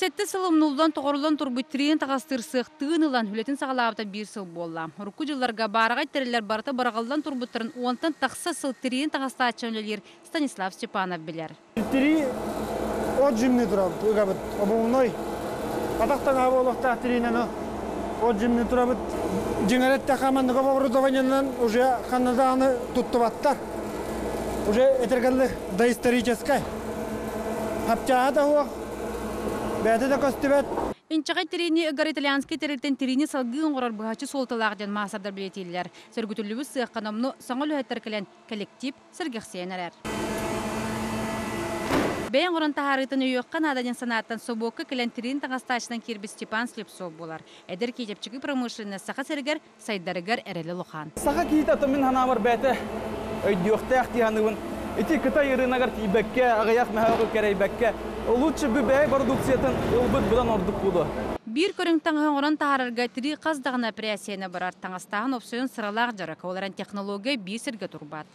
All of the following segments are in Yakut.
Сэттэ сыл умнуллан, тоҕоруллан турбут тириини таҕастыыр сыах тыын ылан, үлэтин саҕалаабыта биир сыл буолла. Урукку дьылларга баараҕай тэриллэр барыта быраҕыллан турбуттарын уонтан тахса сыл тириини таҥастааччынан үлэлиир Станислав Степанов билэр. Тирии отжимный турабыт, ыгабыт, обувной. Атах таҥаһа буолуохтаах тириинэн отжимный турабыт. Дьиҥэр эттэххэ, маннык оборудованиенан уже ханна даҕаны туттубаттар. Уже этэргэллик доисторическай. Хапчааһа да суох, бэйэтэ да көстүбэт. Инчэҕэй тириини ыгар итальянскай тэрилтэн тириини салгыы оҥорор быһаччы суолталаах диэн маастардар бэлиэтииллэр. Сөргүтүллүбүт сыахха номнуо саҥа үлэһиттэр кэлэн коллектив сэргэхсийэн эрэр. Бэйэ оҥорон таһаарыытын өйүөххэ наада диэн санааттан собуокка кэлэн тириин таҥастааччынан киирбит Степан Слепцов буолар. Эдэр киһи чэпчэки промышленность Саха сиригэр сайдарыгар эрэлэ улахан. Саха киһитэ атын мин санаабар бэйэтэ өйдүөхтээх дии саныыбын. Ити Кытай ырыынагар тиийбэккэ, аҕыйах мөһөөҕү кэрэйбэккэ, лучше бы бэйэ продукциятын ылбыт быдан ордук буолуо. Биир көрүҥ таҥаһы оҥорон таһаарарга тирии хас даҕаны эпэрээссийэни барар. Таҥастааһын опсуйун сыралаах дьарык, ол эрэн технология биир сиргэ турбат.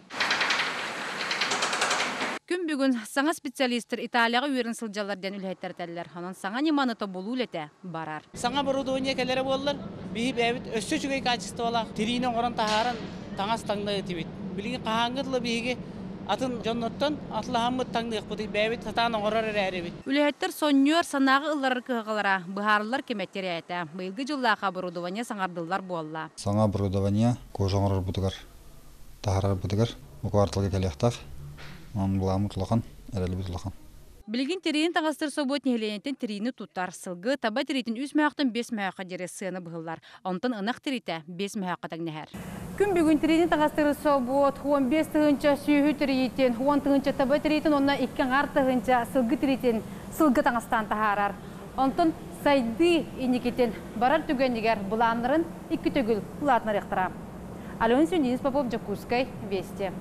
Күн бүгүн саҥа специалистар Италияҕа үөрэн сылдьаллар диэн үлэһиттэр этэллэр. Онон саҥа ньыманы тобулуу үлэтэ барар. Саҥа оборудование кэлэрэ буоллар, биһи бэйэбит өссө үчүгэй качестволаах тириини оҥорон таһааран таҥас таҥна этибит. Билигин хаһааҥҥы дылы биһиги атын дьоннортон атылаһаммыт таҥныахпытый, бэйэбит сатаан оҥорор эрээрибит. Үлэһиттэр сонньуор санааҕа ылларар кыһалҕалара быһаарыллар кэмэ тирээтэ. Быйылгы дьыллаах оборудование саҥардыллар буолла. Саҥа оборудование кожа оҥорорбутугар таһаарарбытыгар бу кварталга кэлиэхтээх. Онон былааммыт улахан, эрэлбит улахан. Билигин тириини таҥастыыр собуот нэһилиэнньэтин тириини тутар. Сылгы таба тириитин үс мөһөөхтөн биэс мөһөөххө диэри сыана быһыллар. Онтон ынах тириитэ биэс мөһөөххө тэҥнэһэр. Күн бүгүн тириини таҥастыыр собуот 15 тыһыынча сүөһү тириитин, 10 тыһыынча таба тириитин уонна икки аҥаар тыһыынча сылгы тириитин сылгы таҥастаан таһаарар. Онтон сайдыы инникитин барар түгэнигэр былааннарын икки төгүл улаатынарыахтара. Алена Денис Попов, Дьокуускай, Вести.